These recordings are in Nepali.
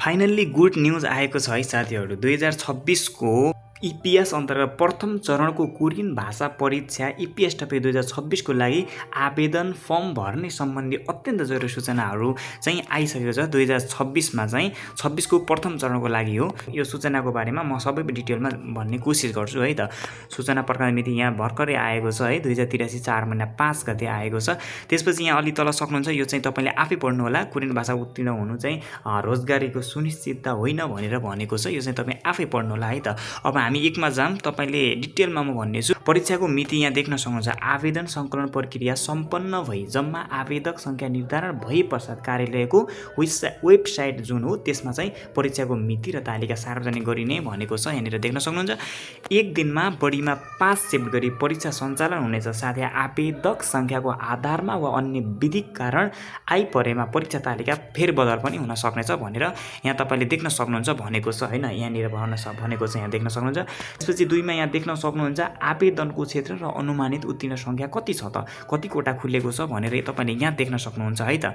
फाइनल्ली गुड न्युज आएको छ है साथीहरू। 2026 को इपिएस अन्तर्गत प्रथम चरणको कोरियन भाषा परीक्षा इपिएस टपी 2026 को लागि आवेदन फर्म भर्ने सम्बन्धी अत्यन्त जरुरी सूचनाहरू चाहिँ आइसकेको छ। 2026 मा चाहिँ 26 को प्रथम चरणको लागि हो। यो सूचनाको बारेमा म सबै डिटेलमा भन्ने कोसिस गर्छु है त। सूचना प्रकाशन मिति यहाँ भर्खरै आएको छ है, 2083 4 महिना 5 गते आएको छ। त्यसपछि यहाँ अलि तल सक्नुहुन्छ, यो चाहिँ तपाईले आफै पढ्नु होला। कोरियन भाषा उत्तीर्ण हुनु चाहिँ रोजगारीको सुनिश्चितता होइन भनेर भनेको छ। यो चाहिँ तपाई आफै पढ्नु होला है त। अब हामी एकमा जाम, तपाईले डिटेलमा म भन्नेछु। परीक्षाको मिति यहाँ देख्न सक्नुहुन्छ। आवेदन संकलन प्रक्रिया सम्पन्न भई जम्मा आवेदक संख्या निर्धारण भए पश्चात कार्यालयको वेबसाइट जुन हो त्यसमा चाहिँ परीक्षाको मिति र तालिका सार्वजनिक गरिने भनेको छ। यहाँनिर देख्न सक्नुहुन्छ। एक दिनमा बढीमा 5 शिफ्ट गरी परीक्षा सञ्चालन हुनेछ। साथै आवेदक संख्याको आधारमा वा अन्य विधिक कारण आइपरेमा परीक्षा तालिका फेरबदल पनि हुन सक्नेछ भनेर यहाँ तपाईले देख्न सक्नुहुन्छ भनेको छ हैन। यहाँनिर भनेको छ, यहाँ देख्न सक्नुहुन्छ। त्यसपछि 2 मा यहाँ देख्न सक्नुहुन्छ आवेदनको क्षेत्र र अनुमानित उत्तीर्ण संख्या कति छ त, कति कोटा खुलेको छ भनेर तपाईले यहाँ देख्न सक्नुहुन्छ है त।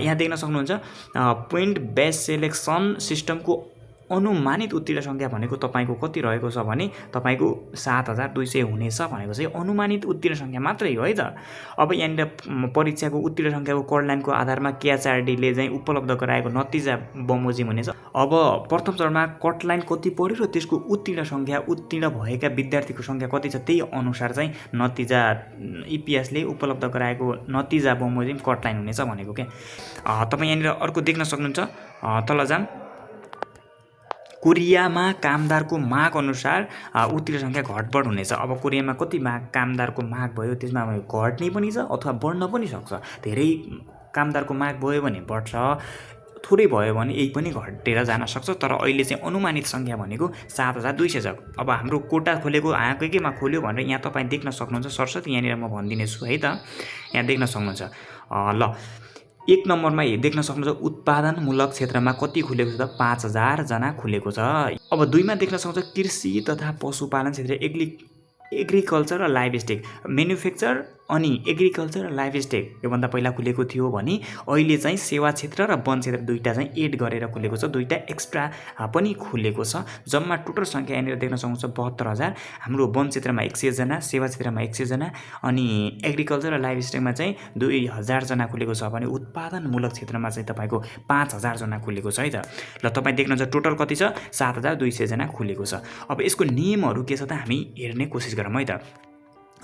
यहाँ देख्न सक्नुहुन्छ पोइन्ट बेस सेलेक्सन सिस्टमको अनुमानित उत्तीर्ण संख्या भनेको तपाईको कति रहेको छ भने तपाईको 7200 हुनेछ भनेको चाहिँ अनुमानित उत्तीर्ण संख्या मात्रै हो है त। अब यहाँनिर परीक्षाको उत्तीर्ण संख्याको कडलाइनको आधारमा केएचआरडीले चाहिँ उपलब्ध गराएको नतिजा बमोजिम हुनेछ। अब प्रथम चरणमा कटलाइन कति पर्यो र त्यसको उत्तीर्ण संख्या, उत्तीर्ण भएका विद्यार्थीको संख्या कति छ त्यही अनुसार चाहिँ नतिजा इपिएसले उपलब्ध गराएको नतिजा बमोजिम कटलाइन हुनेछ भनेको के। तपाई यहाँनिर अर्को देख्न सक्नुहुन्छ। तल जाम, कोरियामा कामदारको माग अनुसार उत्तीर्ण संख्या घटबढ हुनेछ। अब कोरियामा कति कामदारको माग भयो त्यसमा घट्ने पनि छ अथवा बढ्न पनि सक्छ। धेरै कामदारको माग भयो भने बढ्छ, थोरै भयो भने यही पनि घटेर जान सक्छ। तर अहिले चाहिँ अनुमानित संख्या भनेको 7200 छ। अब हाम्रो कोटा खोलेको केमा खोल्यो भनेर यहाँ तपाईँ देख्न सक्नुहुन्छ। सरसत यहाँनिर म भनिदिनेछु है त। यहाँ देख्न सक्नुहुन्छ। ल 1 नम्बरमा देख्न सक्नुहुन्छ उत्पादनमूलक क्षेत्रमा कति खुलेको छ त 5000 जना खुलेको छ। अब 2 मा देख्न सक्नुहुन्छ कृषि तथा पशुपालन क्षेत्र एग्रिकल्चर र लाइभस्टेक, म्यानुफ्याक्चर अनि एग्रिकल्चर र लाइभस्टेक योभन्दा पहिला खुलेको थियो भने अहिले चाहिँ सेवा क्षेत्र र वन क्षेत्र दुईटा चाहिँ एड गरेर खुलेको छ, दुईटा एक्स्ट्रा पनि खुलेको छ। जम्मा टोटल संख्या यहाँनिर देख्न सक्नुहुन्छ 72000। हाम्रो वन क्षेत्रमा 100 जना, सेवा क्षेत्रमा 100 जना अनि एग्रिकल्चर र लाइभस्टेकमा चाहिँ 2000 जना खुलेको छ भने उत्पादनमूलक क्षेत्रमा चाहिँ तपाईको 5000 जना खुलेको छ है त। ल तपाईँ देख्नुहुन्छ टोटल कति छ 7200 जना खुलेको छ। अब यसको नियमहरू के छ त हामी हेर्ने कोसिस गरौँ है त।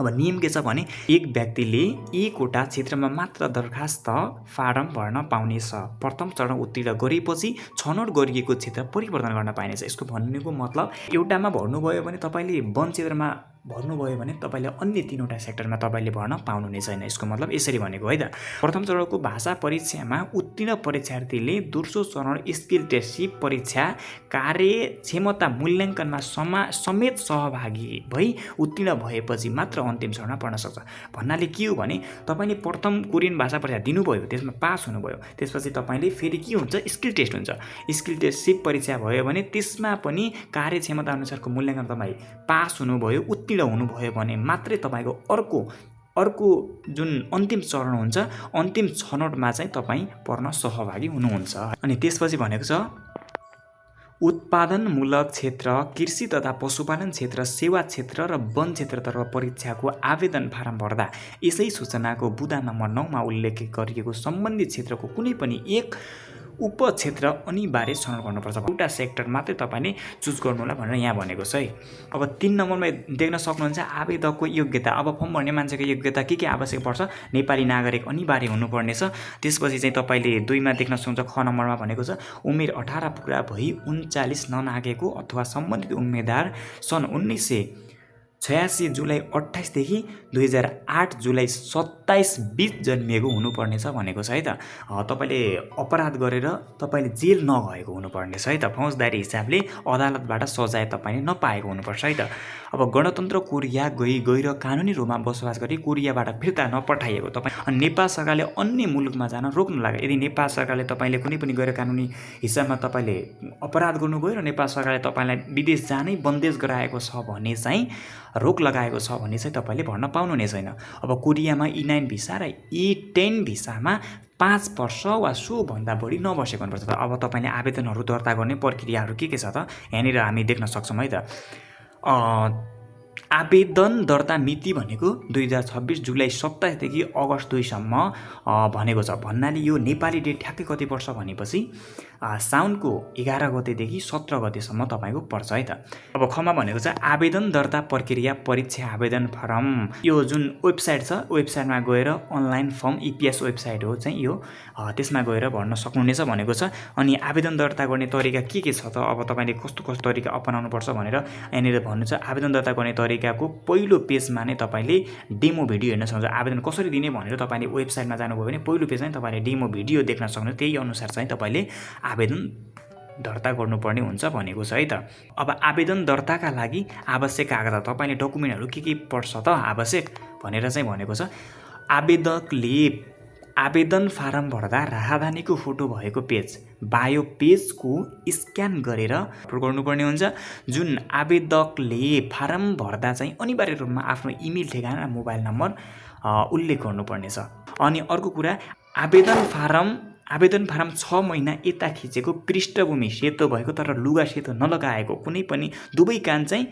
अब नियम के छ भने एक व्यक्तिले एकवटा क्षेत्रमा मात्र दरखास्त फारम भर्न पाउनेछ। प्रथम चरण उत्तीर्ण गरेपछि छनौट गरिएको क्षेत्र परिवर्तन गर्न पाइनेछ। यसको भन्नुको मतलब एउटामा भर्नुभयो भने तपाईले वन क्षेत्रमा भर्नुभयो भने तपाईले अन्य 3वटा सेक्टरमा तपाईले भर्न पाउनुहुने छैन। यसको मतलब यसरी भनेको है त। प्रथम चरणको भाषा परीक्षामा उत्तीर्ण परीक्षार्थीले दोस्रो चरण स्किल टेस्ट परीक्षा कार्य क्षमता मूल्याङ्कनमा समेत सहभागी भई उत्तीर्ण भएपछि मात्र अन्तिम चरणमा पढ्न सक्छ। भन्नाले के हो भने तपाईले प्रथम कोरियन भाषा परीक्षा दिनुभयो, त्यसमा पास हुनुभयो, त्यसपछि तपाईले फेरि के हुन्छ स्किल टेस्ट हुन्छ। स्किल टेस्ट परीक्षा भयो भने त्यसमा पनि कार्यक्षमता अनुसारको मूल्याङ्कन तपाई पास हुनुभयो, उत्तीर्ण हुनुभयो भने मात्रै तपाईको अर्को जुन अन्तिम चरण हुन्छ अन्तिम छनौटमा चाहिँ तपाई पढ्न सहभागी हुनुहुन्छ। अनि त्यसपछि भनेको छ उत्पादनमूलक क्षेत्र, कृषि तथा पशुपालन क्षेत्र, सेवा क्षेत्र र वन क्षेत्रतर्फ परीक्षाको आवेदन फारम भर्दा यसै सूचनाको बुँदा नम्बर 9 मा उल्लेख गरिएको सम्बन्धित क्षेत्रको कुनै पनि एक उपक्षेत्र अनिवार्य छनौट गर्नुपर्छ। एउटा सेक्टर मात्रै तपाईले चुज गर्नु होला भनेर यहाँ भनेको छ है। अब 3 नम्बरमा देख्न सक्नुहुन्छ आवेदकको योग्यता। अब फर्म भर्ने मान्छेको योग्यता के आवश्यक पर्छ? नेपाली नागरिक अनिवार्य हुनुपर्नेछ। त्यसपछि चाहिँ तपाईले 2 मा देख्न सक्नुहुन्छ ख नम्बरमा भनेको छ उमेर 18 पुरा भई 39 ननागेको अथवा सम्बन्धित उम्मेदवार सन् 1986 जुलाई 28 देखि 2008 जुलाई 27 बीच जन्मिएको हुनुपर्नेछ भनेको छ है त। तपाईले अपराध गरेर तपाईले जेल नगएको हुनुपर्नेछ है त। फौजदारी हिसाबले अदालतबाट सजाय तपाईले नपाएको हुनुपर्छ है त। अब गणतन्त्र कोरिया गैर कानुनी रूपमा बसोबास गरी कोरियाबाट फिर्ता नपठाइएको तपाईँ नेपाल सरकारले अन्य मुलुकमा जान रोक्न लाग्यो। यदि नेपाल सरकारले तपाईले कुनै पनि गैर कानुनी हिसाबमा तपाईले अपराध गर्नुभयो र नेपाल सरकारले तपाईलाई विदेश जानै बन्देज गराएको छ भने चाहिँ रोक लगाएको छ भने चाहिँ तपाईले भर्न पाउनुहुने छैन। अब कोरियामा E9 भिसा र E10 भिसामा 5 वर्ष वा सोभन्दा बढी नबसेको हुनुपर्छ। अब तपाईँले आवेदनहरू दर्ता गर्ने प्रक्रियाहरू के छ त यहाँनिर हामी देख्न सक्छौँ है त। आवेदन दर्ता मिति भनेको 2026 जुलाई 27 देखि अगस्त 2 सम्म भनेको छ। भन्नाले यो नेपाली डेट ठ्याक्कै कति पर्छ भनेपछि साउनको 11 गतेदेखि 17 गतेसम्म तपाईँको पर्छ है त। अब खमा भनेको चाहिँ आवेदन दर्ता प्रक्रिया परीक्षा आवेदन फर्म। यो जुन वेबसाइट छ वेबसाइटमा गएर अनलाइन फर्म इपिएस वेबसाइट हो चाहिँ यो, त्यसमा गएर भर्न सक्नुहुनेछ भनेको छ। अनि आवेदन दर्ता गर्ने तरिका के छ त, अब तपाईँले कस्तो कस्तो तरिका अपनाउनु पर्छ भनेर यहाँनिर भन्नु छ। आवेदन दर्ता गर्ने तरिकाको पहिलो पेजमा नै तपाईँले डेमो भिडियो हेर्न सक्नुहुन्छ। आवेदन कसरी दिने भनेर तपाईँले वेबसाइटमा जानुभयो भने पहिलो पेजमा नै तपाईँले डेमो भिडियो देख्न सक्नुहुन्छ। त्यही अनुसार चाहिँ तपाईँले आवेदन दर्ता गर्नुपर्ने हुन्छ भनेको छ है त। अब आवेदन दर्ताका लागि आवश्यक कागजात तपाईँले डकुमेन्टहरू के पर्छ त आवश्यक भनेर चाहिँ भनेको छ। आवेदकले आवेदन फारम भर्दा राहदानीको फोटो भएको पेज बायो पेजको स्क्यान गरेर अपलोड गर्नुपर्ने हुन्छ। जुन आवेदकले फारम भर्दा चाहिँ अनिवार्य रूपमा आफ्नो इमेल ठेगाना र मोबाइल नम्बर उल्लेख गर्नुपर्ने छ। अनि अर्को कुरा आवेदन फारम 6 महिना यता खिचेको पृष्ठभूमि सेतो भएको तर लुगा सेतो नलगाएको कुनै पनि दुवै कान चाहिँ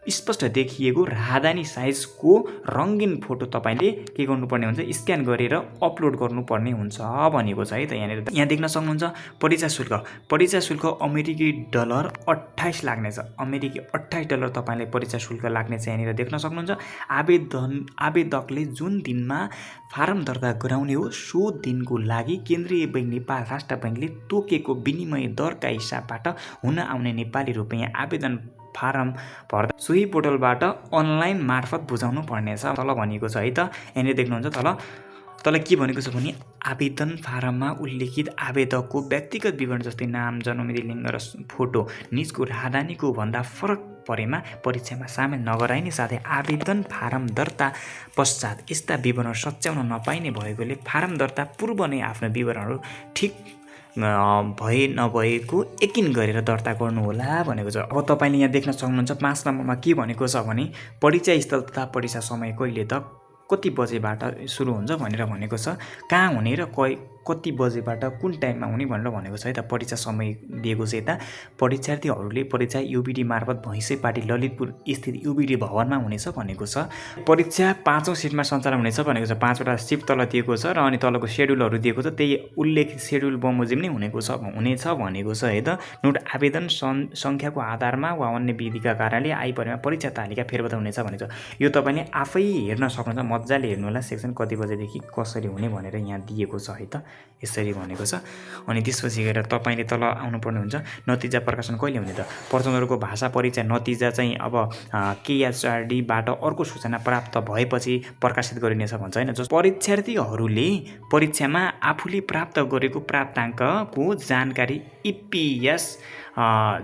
स्पष्ट देखिएको राहदानी साइजको रङ्गीन फोटो तपाईँले के गर्नुपर्ने हुन्छ स्क्यान गरेर अपलोड गर्नुपर्ने हुन्छ भनेको छ है त। यहाँ देख्न सक्नुहुन्छ परीक्षा शुल्क अमेरिकी डलर 28 लाग्नेछ। अमेरिकी $28 तपाईँले परीक्षा शुल्क लाग्नेछ यहाँनिर देख्न सक्नुहुन्छ। आवेदकले जुन दिनमा फारम दर्ता गराउने हो सो दिनको लागि केन्द्रीय बैंक नेपाल राष्ट्र बैंकले तोकेको विनिमय दरका हिसाबबाट हुन आउने नेपाली रुपैयाँ आवेदन फारम भर्दा सोही पोर्टलबाट अनलाइन मार्फत बुझाउनु पर्नेछ तल भनेको छ है त। यहाँनिर देख्नुहुन्छ तल के भनेको छ भने आवेदन फारममा उल्लेखित आवेदकको व्यक्तिगत विवरण जस्तै नाम, जन्ममिति, लिङ्ग र फोटो निजको राहदानीको भन्दा फरक परेमा परीक्षामा सामेल नगराइने साथै आवेदन फारम दर्ता पश्चात यस्ता विवरण सच्याउन नपाइने भएकोले फारम दर्ता पूर्व नै आफ्नो विवरणहरू ठिक भए नभएको यकिन गरेर दर्ता गर्नुहोला भनेको छ। अब तपाईँले यहाँ देख्न सक्नुहुन्छ 5 नम्बरमा के भनेको छ भने परीक्षा स्थल तथा परीक्षा समय कहिले त कति बजेबाट सुरु हुन्छ भनेर भनेको छ। कहाँ हुने र कति बजेबाट कुन टाइममा हुने भनेर भनेको छ है त। परीक्षा समय दिएको छ यता परीक्षार्थीहरूले परीक्षा युबिडी मार्फत भैँसेपाटी ललितपुर स्थित युबिडी भवनमा हुनेछ भनेको छ। परीक्षा 5औं सिफ्टमा सञ्चालन हुनेछ भनेको छ। 5वटा सिफ्ट तल दिएको छ र अनि तलको सेड्युलहरू दिएको छ। त्यही उल्लेखित सेड्युल बमोजिम नै हुनेछ भनेको छ है त। नोट आवेदन सङ्ख्याको आधारमा वा अन्य विधिका कारणले आइपरेमा परीक्षा तालिका फेरबदल हुनेछ भनेको छ। यो तपाईँले आफै हेर्न सक्नुहुन्छ, मजाले हेर्नु होला सेक्सन कति बजेदेखि कसरी हुने भनेर यहाँ दिएको छ है त। यसरी भनेको छ। अनि त्यसपछि गएर तपाईँले तल आउनुपर्ने हुन्छ नतिजा प्रकाशन कहिले हुने त। प्रथमको भाषा परीक्षा नतिजा चाहिँ अब केएचआरडीबाट अर्को सूचना प्राप्त भएपछि प्रकाशित गरिनेछ भन्छ होइन। जस परीक्षार्थीहरूले परीक्षामा आफूले प्राप्त गरेको प्राप्ताङ्कको जानकारी इपिएस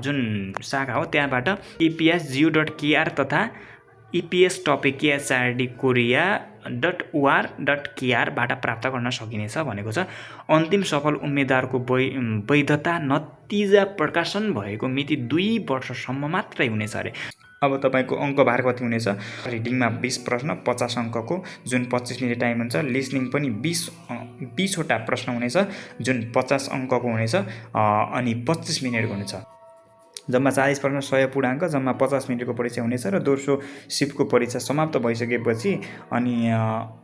जुन शाखा हो त्यहाँबाट eps.go.kr तथा EPS टपिक KHRD korea.or.kr बाट प्राप्त गर्न सकिनेछ भनेको छ। अन्तिम सफल उम्मेदवारको वैधता नतिजा प्रकाशन भएको मिति 2 वर्षसम्म मात्रै हुनेछ अरे। अब तपाईँको अङ्कभार कति हुनेछ, रिडिङमा 20 प्रश्न 50 अङ्कको जुन 25 मिनट टाइम हुन्छ। लिसनिङ पनि 20वटा प्रश्न हुनेछ जुन 50 अङ्कको हुनेछ अनि 25 मिनटको हुनेछ। जम्मा 40 प्रश्न 100 पूर्णाङ्क जम्मा 50 मिनटको परीक्षा हुनेछ र दोस्रो सिफ्टको परीक्षा समाप्त भइसकेपछि अनि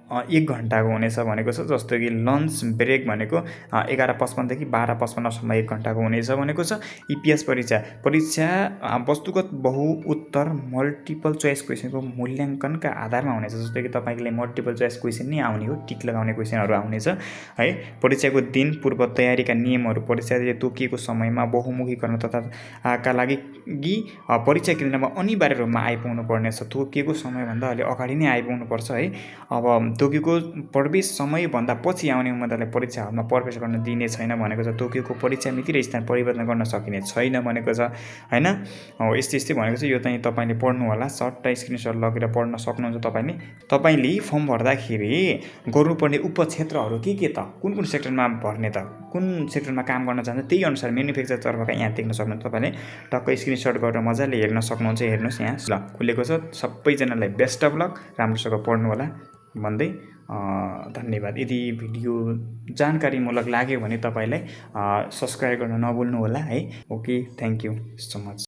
1 घन्टाको हुनेछ भनेको छ। जस्तो कि लन्च ब्रेक भनेको 11:55 देखि 12:55सम्म 1 घन्टाको हुनेछ भनेको छ। इपिएस परीक्षा वस्तुगत बहुउत्तर मल्टिपल चोइस क्वेसनको मूल्याङ्कनका आधारमा हुनेछ। जस्तो कि तपाईँले मल्टिपल चोइस क्वेसन नै आउने हो, टिक लगाउने क्वेसनहरू आउनेछ है। परीक्षाको दिन पूर्व तयारीका नियमहरू परीक्षाले तोकिएको समयमा बहुमुखीकरण तथा का लागि परीक्षा केन्द्रमा अनिवार्य रूपमा आइपुग्नु पर्नेछ। तोकिएको समयभन्दा अलि अगाडि नै आइपुग्नु पर्छ है। अब तोकिएको प्रवेश समयभन्दा पछि आउने उम्मेदवारलाई परीक्षा हलमा प्रवेश गर्न दिने छैन भनेको छ। तोकिएको परीक्षा मिति र स्थान परिवर्तन गर्न सकिने छैन भनेको छ हैन। यस्तै भनेको छ। यो चाहिँ तपाईँले पढ्नु होला, सर्ट स्क्रिनसट लगेर पढ्न सक्नुहुन्छ। तपाईँले फर्म भर्दाखेरि गर्नुपर्ने उपक्षेत्रहरू के त, कुन सेक्टरमा भर्ने त, कुन सेक्टरमा काम गर्न चाहन्छ त्यही अनुसार म्यानुफ्याक्चर तर्फका यहाँ देख्न सक्नुहुन्छ। तपाईँले टक्क स्क्रिनसट गरेर मजाले हेर्न सक्नुहुन्छ। हेर्नुहोस् यहाँ ल खुलेको छ। सबैजनालाई बेस्ट अफ लक, राम्रोसँग पढ्नु होला भन्दै धन्यवाद। यदि भिडियो जानकारीमूलक लाग्यो भने तपाईँलाई सब्सक्राइब गर्न नभुल्नुहोला है। Okay, thank you so much.